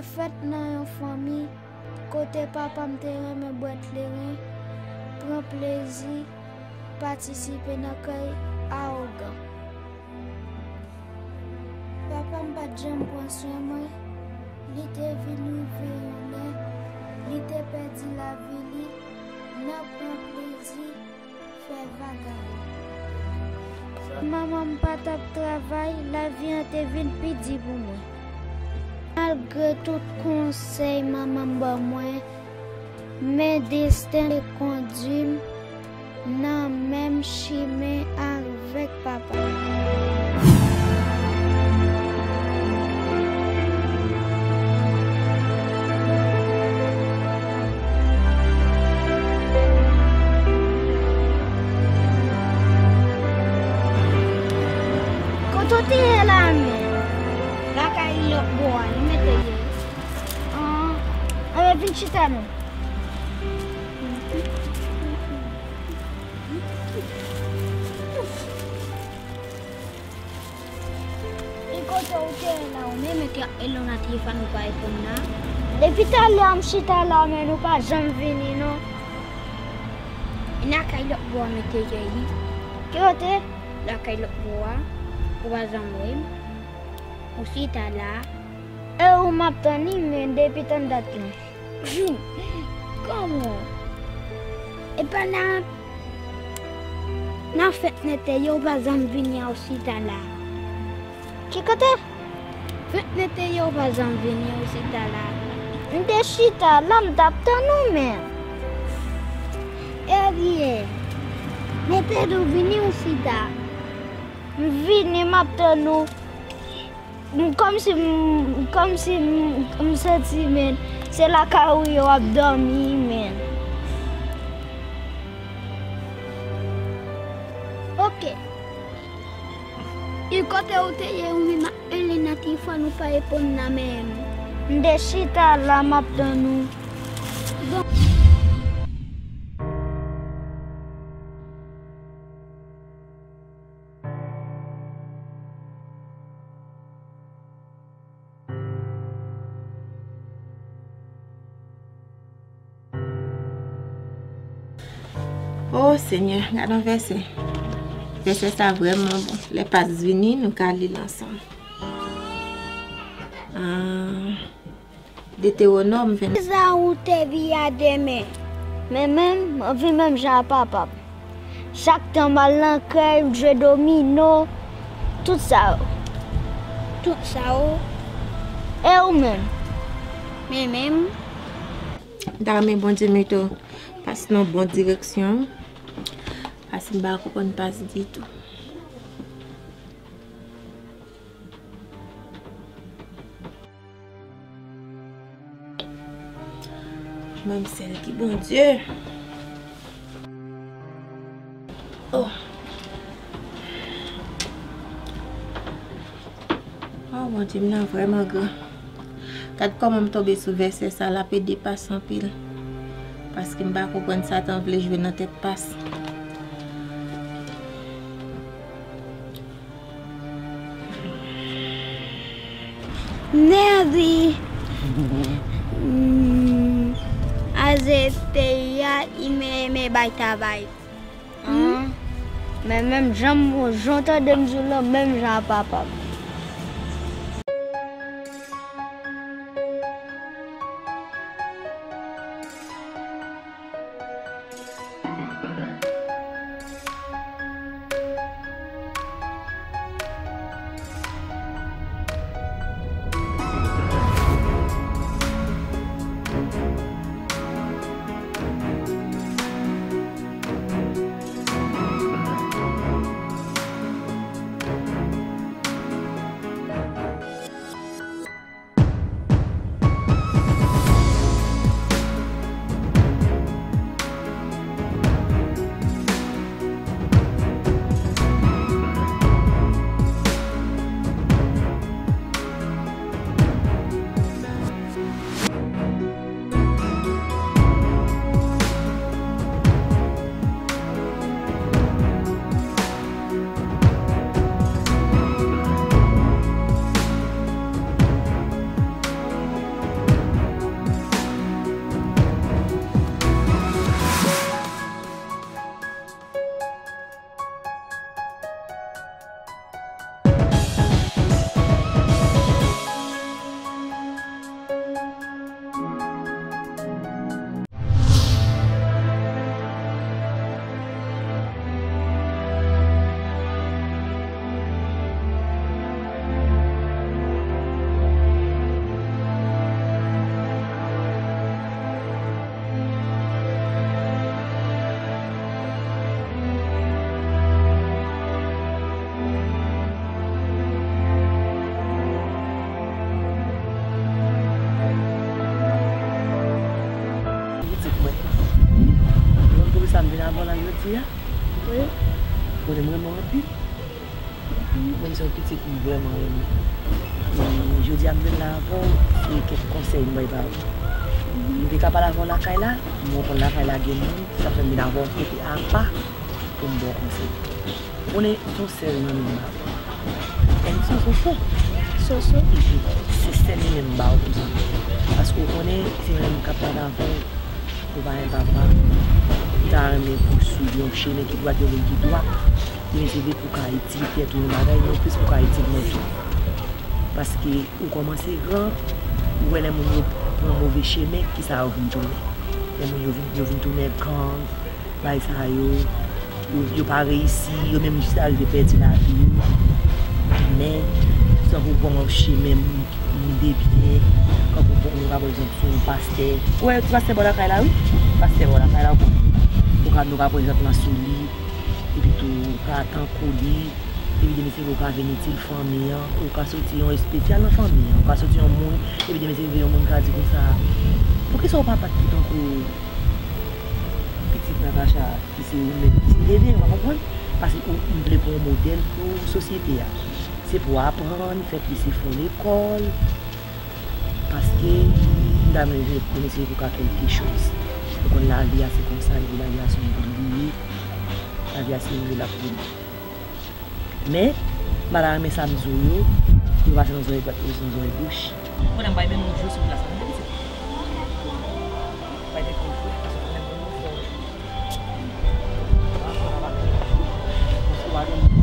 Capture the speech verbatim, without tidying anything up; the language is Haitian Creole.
Fèt nan yon fanmi kote papa m te renmen bwè kleren, pran plezi, patisipe nan kay awogan. Papa m pa t janm pran swen mwen, li te vin rive yon lè, li te pèdi lavi li nan pran plezi, fè vagabon. Manman m pa t ap travay, lavi an te vin pi di pou mwen. Malgre tout konsèy manman m ban mwen, men desten te kondui m nan menm chimen avèk papa. Kote w te ye la menm? Lakay lòt bò a, li mete ye. An, anben vin chita non. E kote w te ye la ou menm, e ke e lè w nan telefòn ou pa reponn la? Depi talè a m chita la, men nou pa janm vini non. E lakay lòt bò a mete ye wi. Ki kote? Lakay lòt bò a. Ou pa janm wè m. Ou chita la. E ou m ap tann li, men depi tann dat lan. Kòman? E pa nan, nan fèt nètè yo pa janm vini a ou chita la. Ki kote? Fèt nètè yo pa janm vini a ou chita la. M te chita la, m t ap tann ou menm. Ebyen, nètè nou vini ou chita. M vini, m ap tann ou. M kòmsi m, kòmsi m, m santi, men, se lakay ou ye w ap dòmi, men. Oke. E kote ou te ye ou menm ak Elena telefòn ou pa reponn nan menm? M te chita la, m ap tann ou. Bon. O Senyè, gad yon vèsè. Vèsè sa vrèman bon. Lè Pas vini, nou ka li l ansanm. Ah. Detewonòm vennde. Kisa ou te vi a demen? Men menm, mwen vi menm jan a papa m. Chak tan m al nan kay, m jwe domino, tout sa yo. Tout sa yo? E ou menm? Men menm. M ta renmen Bondye mete w Pas nan bon direksyon. Pas m pa konprann Pas ditou. Menm sèl ki Bondye. Oh. Oh, Bondye, m nan vrèman gran. Gad kòman m tonbe sou vèsè sa, l ap ede Pas anpil. Paske m pa konprann Satan vle jwe nan tèt Pas. Nèvi. Hmm. Aze peyi a, ime eme bay travay. Hmm? Men menm jan m, jan w tande m di w lan, menm jan a papa m. Sa m vin avè w la jodi a? Wi. Konnen m renmen w anpil. Mwen se yon pitit m vrèman renmen. E jodi a m vin la avè w, se kèk konsèy m bay ba ou. M te ka pale avè w lakay la, m konn lakay la gen moun, sa fè m vin avè w kote apa pou m ba w konsèy. Konnen se yon sèl nan men m ba ou. Èn Soso. Soso? Se sèl li menm m ba ou konsa. Paske w konnen, se menm k ap pale avè w. Ou pa gen papa. M ta renmen pou w swiv yon chemen ki dwat, yon liy ki dwat. Men se vre pou w ka itil tèt ou yon bagay, men plis pou w ka itil mwen tou. Paske ou kòmanse gran, ou wè lè moun yo pran move chemen, kisa yo vin tounen. Lè moun yo vin, yo vin tounen gang, bagay sa yo, yo, yo pa reyisi, yo menm jis arive pèdi lavi yo. Men, tankou w pran yon chemen moun, moun de byen, tankou w pran, nou ka pran egzanp sou yon pastè. Ou wè ti pastè bò lakay la, wi. Pastè bò lakay la, ou konn, ou ka, nou ka pran egzanp lan sou li, epi tou ou ka tankou li, epi demen se vre ou ka vin itil fanmi an, ou ka soti yon espesyal nan fanmi an, ou ka soti yon moun, epi demen se vre yon moun ka di konsa, poukisa ou pa bat pou tankou pitit Natacha ki se ou menm ki se leve, w pa konprann? Paske ou, m vle pou yon modèl pou sosyete a. Se pou aprann, fè plis efò lekòl. Paske m ta renmen jwenn pou mesye pou ka kèlke choz. Ou konn lavi a se konsa, epi lavi a se yon boul li ye. Lavi a se yon boul ap vini. Men, m pa ta renmen sa m di w yo, yo pase nan zòrèy dwat, yo pase nan zòrèy goch. Pandan m bay men m jou sou plas la, tande pitit. Bay men m jou, paske pandan m fò. Paske w pa gen moun